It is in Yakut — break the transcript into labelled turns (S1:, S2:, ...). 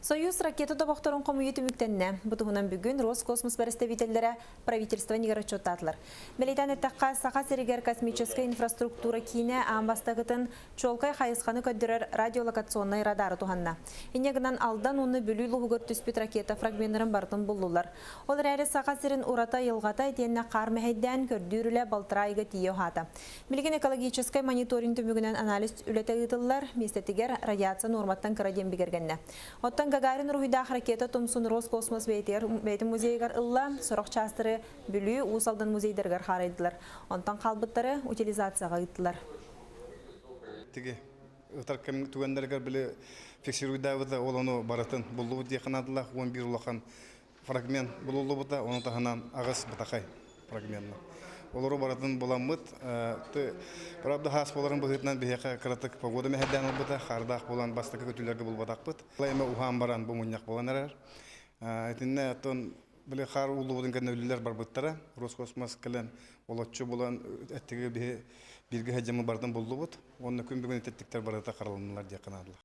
S1: Союз ракета тобохторун хомуйуу түмүктэннэ. Бу туһунан бүгүн Роскосмос бэрэстэбиитэллэрэ правительство иннигэр отчуоттаатылар. Бэлиэтээн эттэххэ, Саха сиригэр космическай инфраструктура киинэ аан бастакытын чуолкай хайысханы көрдөрөр радиолокационнай радары туһанна. Инньэ гынан Алдан уонна Бүлүү улууһугар түспүт ракета фрагменнарын барытын буллулар. Ол эрээри Саха сирин урата айылҕата итиэннэ хаар мэһэйдээн көрдүүр үлэ балтараа ыйга тиийэ уһаата. Билигин экологическай мониторинг түмүгүнэн анализ үлэтэ ыытыллар, миэстэтигэр радиация нуорматтан кыра диэн бигэргэннэ. Оттон Гагарин уруһуйдаах ракета тумсун Роскосмос бэйэтигэр бэйэтин музейыгар ылла, сорох чаастары Бүлүү, Уус Алдан музейдарыгар хаарайдылар. Онтон хаалбыттары утилизацияҕа ыыттылар.
S2: Тиги ытар кэм түгэннэригэр били фиксируйдаабыта ол ону барытын буллубут диэххэ наадалаах 11 улахан фрагмент булуллубута, ону таһынан аҕыс бытахай фрагменна. Олору барытын буламмыт, правда хаас буоларын быһыытынан биһиэхэ кыратык погода мэһэйдээн ылбыта, хаардаах буолан бастакы көтүүлэргэ булбатахпыт. Эми уһаан баран бу мунньах буолан эрэр. Итиннэ оттон били хаар ууллубутун кэннэ үлэлэр барбыттара. Роскосмос кэлэн олоччу булан эттиги биһи бииргэ сылдьаммыт барытын буллубут. Уонна күн бүгүн эттиктэр барыта хараланнылар диэххэ наадалар.